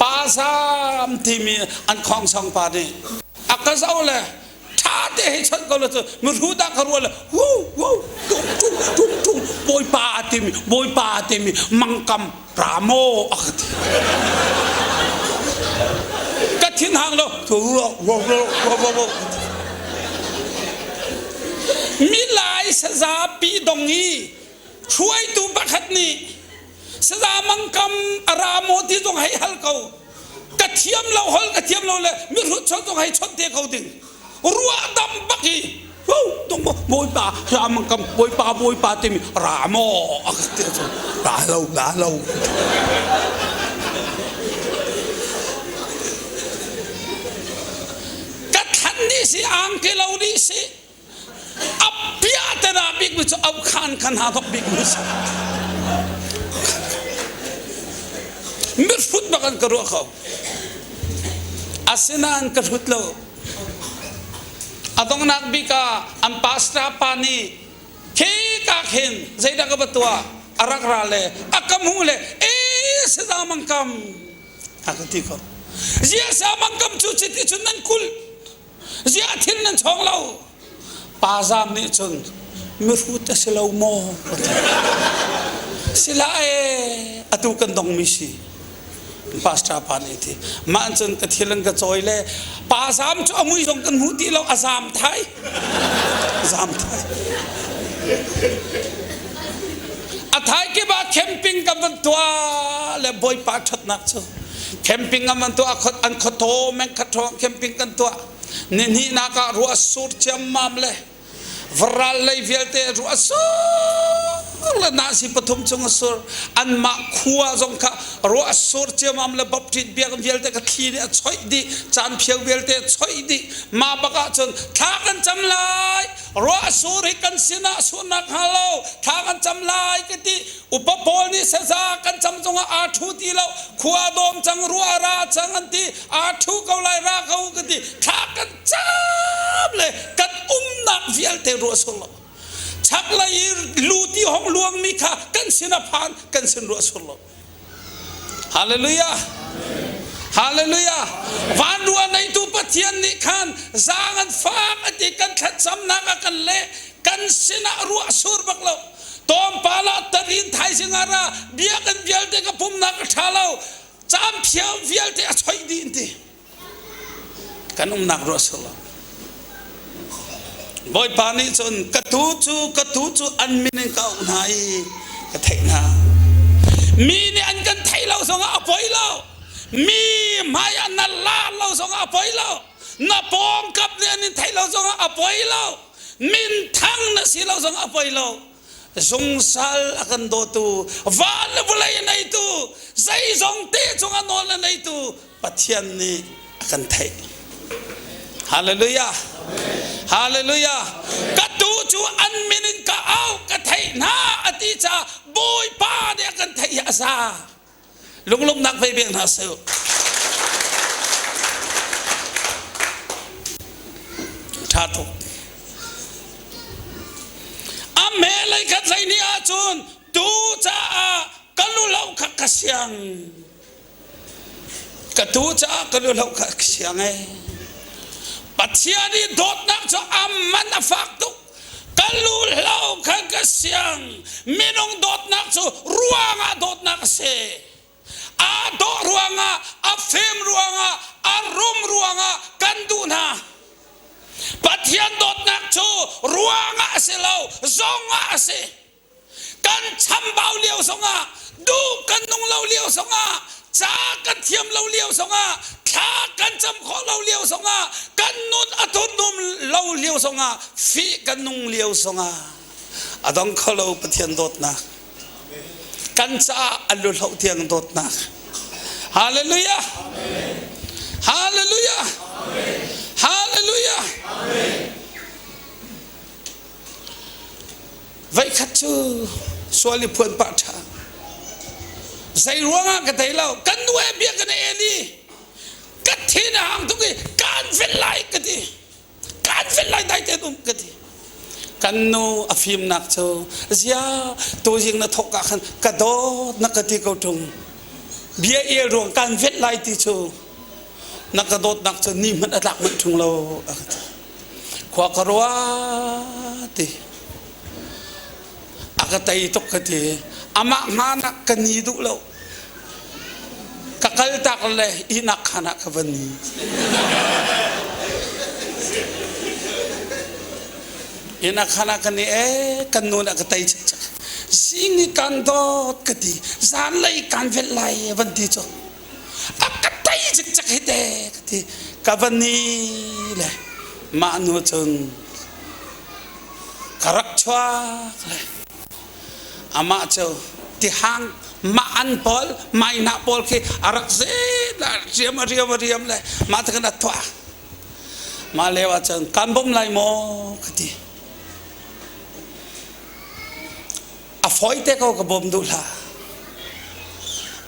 Pa zaam timi an khongsong pa nih a ka zoh le ṭha te hei chawnh ko le cu mihru dah ka ruah le wu wu tung tung tung tung bawipa a timi bawipa a timi mangkam ramo a ka ti. Ka thin hang lo Milai sazapi dong i hruaitu pakhat nih saza mangkam a ra maw ti zong hei hal ko ka thiam lo hol ka thiam lo le mihrut chawt zong hei chawt te ko ding ruah dam bak hi bawipa ra mangkam bawipa bawipa timi ra maw a ka ti ra lo ra lo ka thlan dih si angki lo dih si a piah te dah bik mi cu au khan khan ha thok bik mi si mihrut bak an ka ruah ko asinain ka hrut lo a donghnak bik ah an pastor pa nih khi ka khin zeidah ka va tuah a rak ra le a ka hmuh le e saza mangkam a ka ti ko zia sa mangkam cu chiti cun nan kul ziah thil nan chawng lo pa zam nih cun mihrut a si lo maw sila e atu kan dong mi si pastor pa nih ti mah cun ka thil an ka cawi le pa zam cu a mui zong kan hmu ti lo a zam thai zam thai a thai kip ah camping kan van tuah le bawipa ṭhatnak cu camping an van tuah an khuataw meng khat hrawng camping kan tuah nihnihnak ah ruah sur ciammam le varal lei vialte ruah sur le nasi pathum chung a sur anmah khua zong kha ruah sur ciammam le baptist biakinn vialte ka thli nih a choih dih caan phio vialte a choih dih mah bak ah cun thla kan cam lai ruah sur hi kan sinah surnak hnga lo thla kan cam lai ka ti upa pawl nih saza kan cam zongah aa ṭhu ti lo khua dawm cang ruah ra cang an ti aa ṭhu ko lai ra ko ka ti thla kan cam le kan umnak vialte ruah sur lo chaklei i luti hong luangmi kha kan sin a phan kan sin ruah sur lo Hallelujah. Hallelujah. Van rua neitu Pathian nih khan zaang an fak a ti kan thlacamnak a kan leh kan sinah ruah sur bak lo. Tawmpal ah tarin thaizing ah ra biakinn vialte ka pumnak a ṭha lo. Caan phiau vialte a choih dih in ti. Kan umnak ruah sur lo. Bawipa nih cun ka tu cu ka tu cu an min in ka auh hna i ka theih hna. Mi nih an kan theih lo zongah a poi lo. Mi hmai ah na lar lo zongah a poi lo. Na pawngkap nih an in theih lo zongah a poi lo. Minthang na si lo zongah a poi lo. Zungzal a kan dawtu, van le vawlei a neitu, zeizong te cungah nawl a neitu Pathian nih a kan theih. Hallelujah. Hallelujah. Ka tu cu an min in ka au ka theih hna a ti caah Bawipa nih a kan theih hi a za. Lunglawmhnak vei bek hna seh. Ṭha tuk. A hmelei khat hlei ni ahcun tu caah ka lu lo kha ka siang. Ka tu caah ka lu lo kha ka siang ee. Pathian i dawtnak cu a man a fak tuk. Ka lu lo kha ka siang. Minung dawtnak cu ruangah dawtnak a si. Aa dawh ruangah, a fim ruangah, a rum ruangah kan duh hna. Pathian dawtnak cu ruangah a si lo, zongah a si. Kan chambau lio zongah, duh kan nung lo lio zongah, ca kan thiam lo lio zongah, thla kan cam khawh lo lio zongah, kan nun a thurhnum lo lio zongah, fih kan nung lio zongah, a dong kho lo Pathian dawtnak. Kan caah a lu hloh tiang dawtnak. Hallelujah. Hallelujah. Hallelujah. Voikhat cu sual i phuan pah ṭha. Zei ruangah ka thei lo. Kan nu he bia kan i el i ka thin a hang tuk i kaan velh lai ka ti. Kaan velh lai dai tein um ka ti. Kan nu a fimnak cu zia tuzing na thawk ah khan ka dawt na ka ti ko ṭung. Bia el ruang kaan velh lai ti cu na ka dawtnak cu ni hmanh a tlak manh ṭung lo a ka ti. Khua ka ruah ti. A ka tei tuk ka ti. Amah hmaan ah ka ni duh lo. Ka kal tak le ihnak khan ah ka va ni. Ihnak khan ah ka ni ee kan nu nih a ka tei cikcek. Zing i kan dawt ka ti. Zanlei kan velh lai van ti cu. A ka tei cikcek hi te ka ti. Ka va ni le mah nu cun ka rak chuak le amah cu tihang mah an pawl mainah pawl khi a rak zet la riam a riam a riam le mah te kan a tuah mah leo ah cun kan bawm lai maw ka ti A fawi te ko ka bawm duh hlah.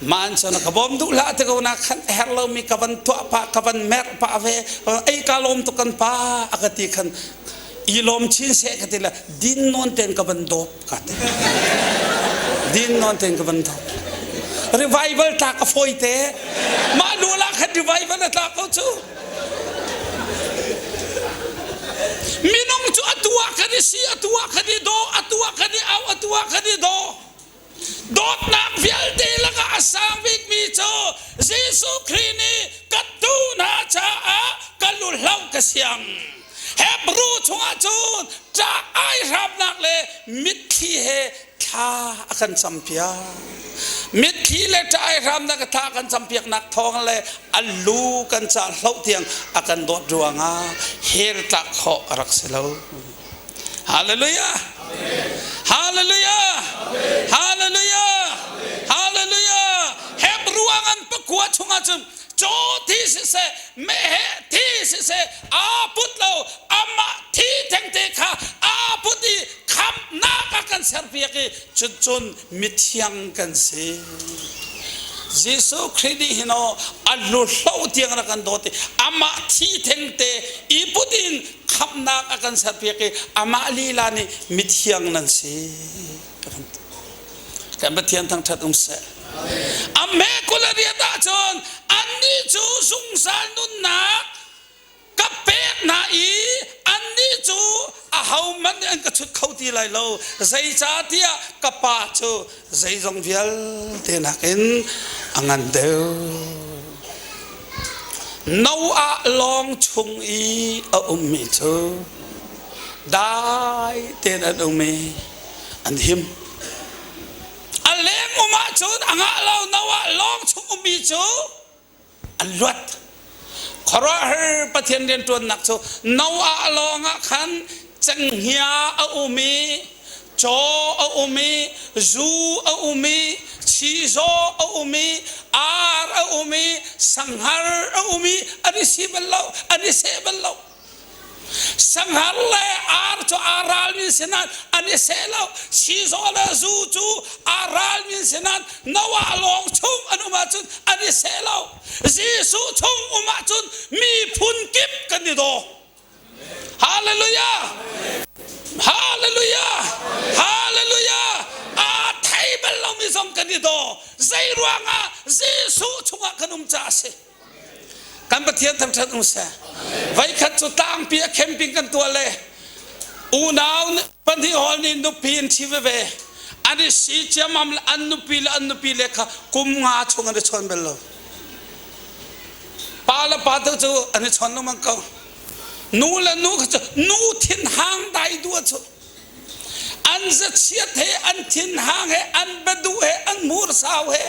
Mah an cun ka bawm duh hlah te ko na khan a herh lomi ka van tuah pah ka van merh pah ve ei ka lawm tuk kan pa a ka ti khan i lawm chin seh ka ti le din nawn ten ka van dawp ka ti. Din nawn ten ka van dawp. Revival tlak a fawi te. Mah lu la khan revival a tlak ko cu. Minung cu atu ah kan i si, atu ah kan i daw, atu ah kan i au, atu ah kan i daw. Dawtnak vialte lakah a sang bikmi cu Jesuh Khrih nih ka tu hna caah ka lu hloh ka siang. Hebrew chungah cun ṭah ai hramnak le mitthli he thla a kan campiak. Mitthli le ṭah hramnak thla kan campiaknak thawng le a lu kan ca hloh tiang a kan dawt ruangah hell tlak khawh a rak si lo. Hallelujah! Hallelujah! Hallelujah! Hallelujah! Hebrew an pakua chungah cun caw thi siseh meheh thi siseh aa put lo amah thi thengte kha aa put i khamhnak a kan serpiak i cuncun mithiang kan si. Jesuh Khrih nih hin aw a hluhlo tiang rak kan dawt i amah thi thengte i put in khamhnak a kan serpiak i amah lila nih mithiang nan si. Kan Pathian thangṭhat um seh. A hme kul a riat ahcun annih cu zungzal nunnak ka pek hna i annih cu ahohmanh nih an ka chut kho ti lai lo zeicahtiah ka pa cu zeizong vialte nakin a ngan deuh. Noah lawng chung i a ummi cu dai tein an um i an him. A leng um ahcun a ngah lo Noah lawng chung ummi cu an luat. Khuaruahhar Pathian rianṭuannak cu Noah lawngah khan cenghngia a um i caw a um i zu a um i chizaw a um i ar a um i sanghar a um i an i si bal lo, an i seh bal lo. Sanghar le ar cu aa ralmi si nain an i seh lo. Chizaw le zu cu aa ralmi si nain Noah lawng chung an um ahcun an i seh lo. Jesuh chung um ahcun miphun kip kan i daw. Hallelujah! Hallelujah! Hallelujah! Aa thei bal lomi zong kan i daw. Zei ruangah Jesuh chungah kan um caah a si. Kan Pathian thangṭhat um seh. Voikhat cu tlangpi a camping kan tuah le unau pahnih hawl nih nupi an ṭhi veve. An i si ciammam le an nupi le an nupi le kha kum nga chung an i chawn bal lo. Pa le pa tu cu an i chawn lengmang ko. Nu le nu kha cu nu thinhang dai duh cu an zachiat he an thinhang he an biaduh he an hmursau he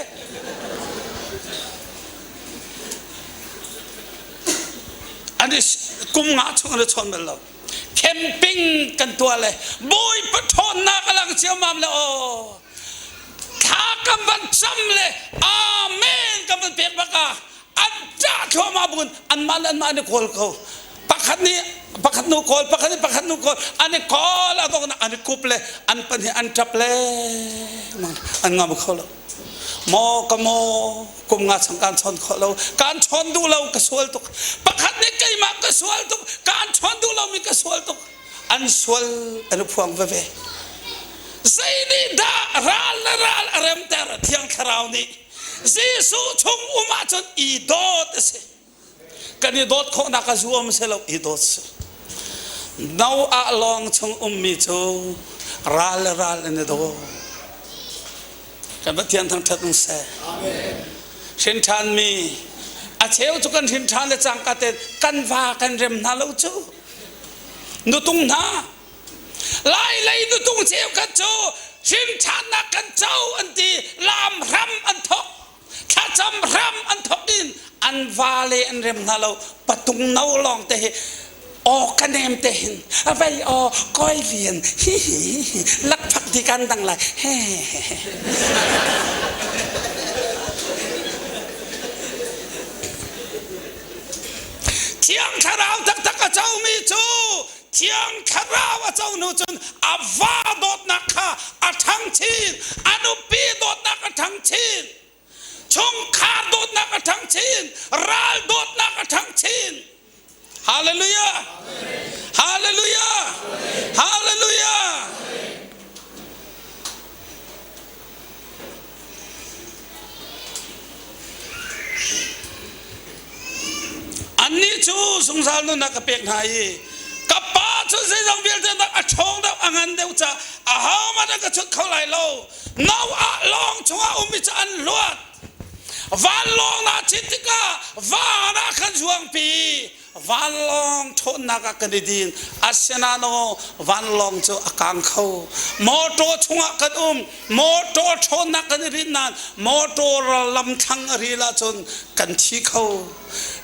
an i kum nga chung an i chawn bal lo. Camping kan tuah le Bawipa ṭhawnnak a lang ciammam le aw thla kan van cam le amen kan van pek bak ah an ṭah thluahmah buin anmah le anmah an i kawl ko. Pakhat nih pakhat nu kawl, pakhat nih pakhat nu kawl, an i kawl a dongnak an i kup le an pahnih an ṭap le an ngam kho lo. Maw ka maw kum nga chung kaan chawn khawh lo, kaan chawn duh lo ka sual tuk. Pakhat nih keimah ka sual tuk, kaan chawn duh lomi ka sual tuk. An sual an i phuang veve. Zei nih dah ral le ral a remter? Thiang Thlarau nih. Jesuh chung um ahcun i dawt a si. Kan i dawt khawhnak a zuam si lo, i dawt si. Noah lawng chung ummi cu ral le ral an i daw. Kan Pathian thangṭhat um seh. Hrin ṭhanmi a cheu cu kan hrin ṭhan le cangka tein kan va kan rem hna lo cu. Nutung hna Lai lei nutung cheukhat cu hrin ṭhannak kan co an ti, lam hram an thok, thlacam hram an thok in an vale an rem hna lo. Patung no lawng te hi aw ka nem te hin a vei aw koi lian hi hi hi lakphak di kan dang lai he he he. Thiang Thlarau taktak a comi cu Thiang Thlarau a co hnu cun a va dawtnak kha a ṭhang chin, a nupi dawtnak a ṭhang chin, chungkhar dawtnak a ṭhang chin, ral dawtnak a ṭhang chin. Hallelujah! Hallelujah! Hallelujah! Annih cu zungzal nunnak ka pek hna i ka Pa cu zeizong vialte nak a ṭhawng deuh, a ngan deuh caah ahohmanh an ka chut kho lai lo. Noah lawng chungah ummi cu an luat. Vanlawng naa cit tikah van ah khan zuangpi. Vanlawng ṭhawnnak ah kan i din. Asinain vanlawng cu a kang kho. Mawṭaw chungah kan um. Mawṭaw ṭhawnnak kan i rinh nain mawṭaw lamthlang a ril ahcun kan thi kho.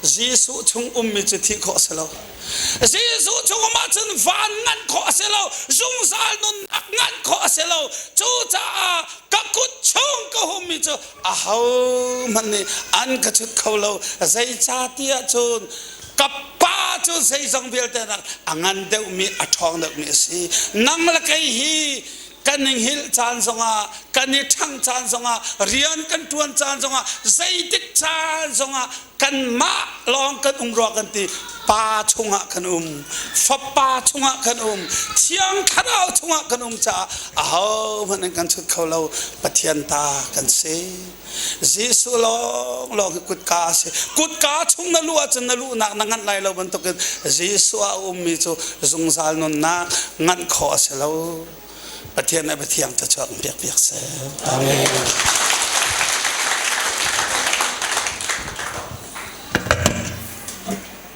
Jesuh chung ummi cu thih khawh a si lo. Jesuh chung um ahcun van nganh khawh a si lo. Zungzal nunnak nganh khawh a si lo. Cucaah ka kut chung ka hummi cu ahohmanh nih an ka chut kho lo. Zeicahtiah cun ka pa cu zeizong vialte nak a ngan deuhmi a ṭhawng deuhmi a si. Nang le kei hi kan i hngilh caan zongah kan i ṭhangh caan zongah rian kan ṭuan caan zongah zeitik caan zongah kanmah lawng kan um rua kan ti. Pa chungah kan um, Fapa chungah kan um, Thiang Thlarau chungah kan um caah ahohmanh an kan chut kho lo. Pathian ta kan si. Jesuh lawng lawng hi kutka a si. Kutka chung na luh ahcun na luhnak na nganh lai lo bantukin Jesuh ah a ummi cu zungzal nunnak nganh khawh a si lo. Pathian nih Pathiang thluachuah in pek piak seh. Amen.